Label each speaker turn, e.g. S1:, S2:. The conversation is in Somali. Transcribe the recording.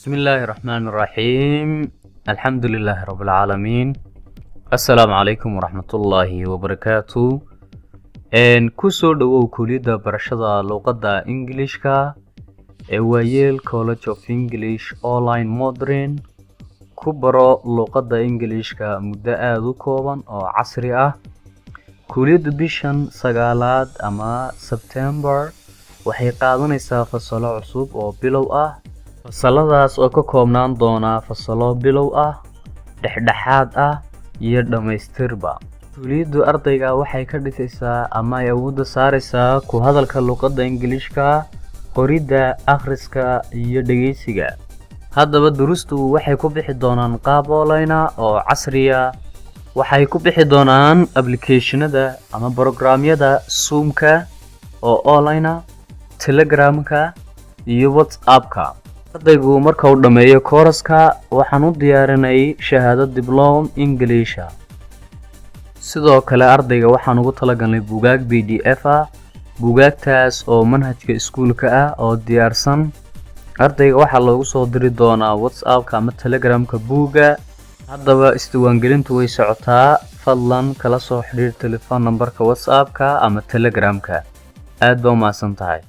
S1: بسم الله الرحمن الرحيم، الحمد لله رب العالمين، السلام عليكم ورحمة الله وبركاته. Kusoo dhowow kuliyadda barashada luqadda Ingilishka ee Waayeel College of English Online Modern. Ku baro luqadda Ingilishka muddo aada u kooban oo casri ah. Kuliyaddu bishan sagaalaad ama Sebtembar waxay qaadanaysaa fasalo cusub oo bilow ah, fasaladaas oo ka koobnaan doona fasalo bilow ah, dhexdhexaad ah iyo dhammaystirba. Kuliyaddu ardayga waxay ka dhisaysaa ama ay awoodda saaraysaa ku hadalka luqadda Ingilishka, qoridda, akhriska iyo dhegeysiga. Haddaba durustu waxay ku bixi doonaan qaab online ah oo casriya. Waxay ku bixi doonaan applicationada ama programyada Zoomka oo online ah, Telegramka iyo WhatsAppka. Ardaygu marka uu dhammeeyo kooraska, waxaan u diyaarinay shahaado diblom Ingiliisha. Sidoo kale ardayga waxaan ugu talagalnay buugaag PDF ah, buugaagtaas oo manhajka iskuulka ah oo diyaarsan. Ardayga waxaa loogu soo diri doonaa WhatsAppka ama Telegramka buugga. Haddaba isdiiwaangelintu way socotaa. Fadlan kala soo xidhiir telefoon nambarka WhatsAppka ama Telegramka. Aad baa u mahadsan tahay.